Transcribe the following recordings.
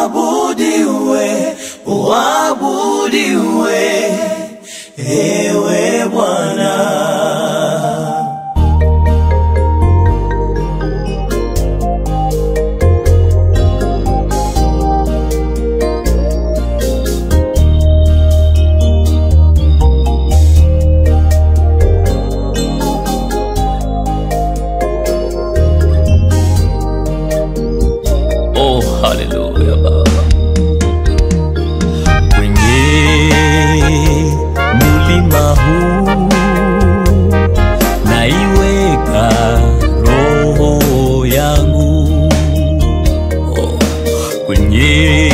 Uabudiwe, uabudiwe, ewe Bwana. Oh, haleluya Baba. Kwenye mulima huu naiweka roho yangu, oh, kwenye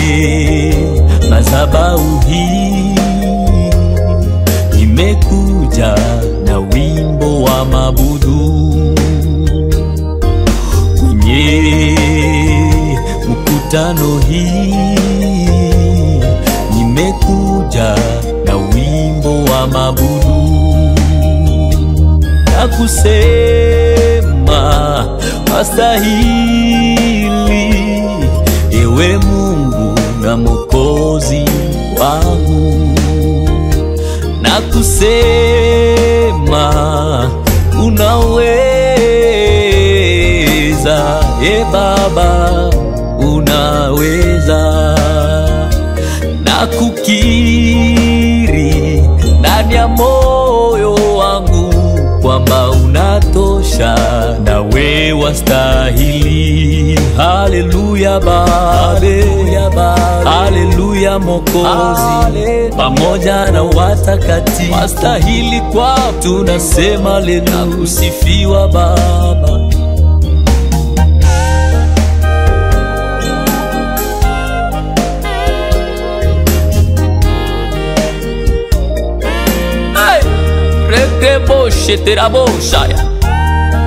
madhabahu hii nimekuja na wimbo wa mabudu. Kwenye mkutano hii nimekuja na wimbo wa mabudu, na kusema wastahili, ewe Mungu na Mwokozi wangu, na kusema unaweza, e Baba unaweza, na kukiri ndani ya moyo wangu kwamba unatosha na wewe wastahili. Haleluya Baba, haleluya Mwokozi, pamoja na watakatifu wastahili kwa tunasema haleluya, kusifiwa Baba.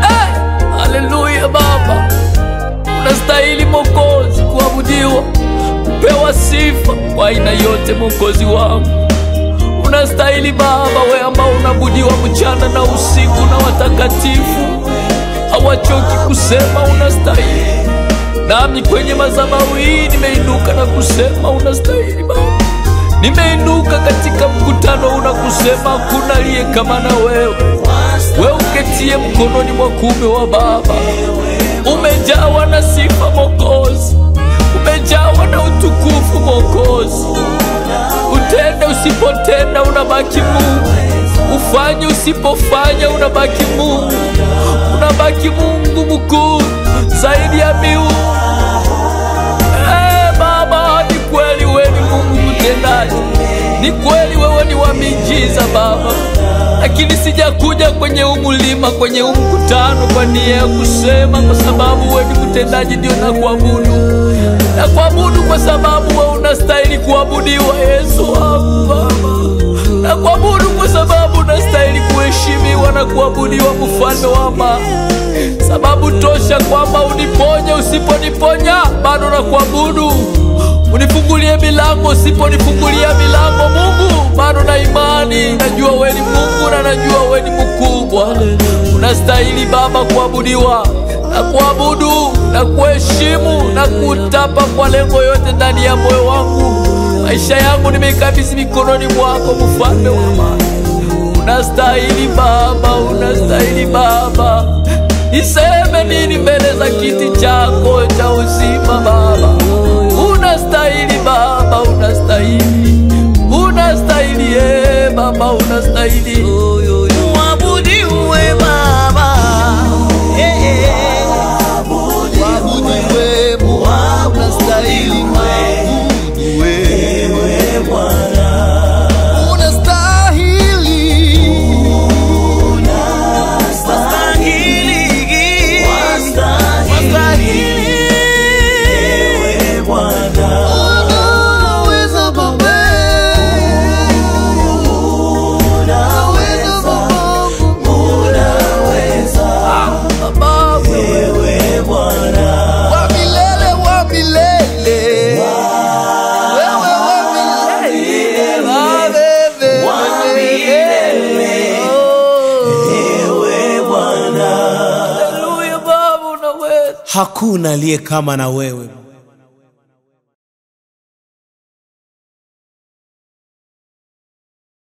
Hey, haleluya Baba, unastahili Mwokozi kuabudiwa, kupewa sifa kwa aina yote. Mwokozi wangu unastahili Baba, wewe ambao unaabudiwa mchana na usiku, na watakatifu hawachoki kusema unastahili. Nami kwenye madhabahu hii nimeinuka na kusema unastahili Baba. Nimeinuka katika mkutano una kusema hakuna aliye kama na wewe. Wewe uketie mkononi mwa kuume wa Baba, umejawa na sifa Mwokozi, umejawa na utukufu Mwokozi. Utende usipotenda unabaki Mungu, ufanye usipofanya unabaki Mungu, unabaki Mungu mkuu zaidi ya miungu. Baba, ni kweli wewe ni Mungu mtendaji, ni kweli wewe ni wa miujiza Baba, lakini sijakuja kwenye huu mlima, kwenye huu mkutano kwa nia ya kusema kwa sababu wewe ni mtendaji ndio nakuabudu. Nakuabudu kwa sababu wewe unastahili kuabudiwa, Yesu wangu Baba. Nakuabudu kwa sababu unastahili kuheshimiwa na kuabudiwa, mfalme wa amani. Sababu tosha kwamba uniponye, usiponiponya bado nakuabudu. Unifungulie milango, usiponifungulia milango Mungu bado na imani, najua wewe ni Mungu na najua wewe ni mkubwa. Unastahili Baba kuabudiwa na kuabudu na kuheshimu na kutapa kwa lengo yote ndani ya moyo wangu. Maisha yangu nimeikabidhi mikononi mwako, mfalme wa amani. Unastahili Baba, unastahili Baba. Niseme nini mbele za kiti chako cha uzima Baba? Unastahili Baba, unastahili, unastahili Baba, unastahili. Uabudiwe Baba, uabudiwe, unastahili kuabudiwe, ewe Bwana. Unastahili, unastahili, wastahili, ewe Bwana. Unaweza Baba, unaweza. Hakuna aliye kama na wewe.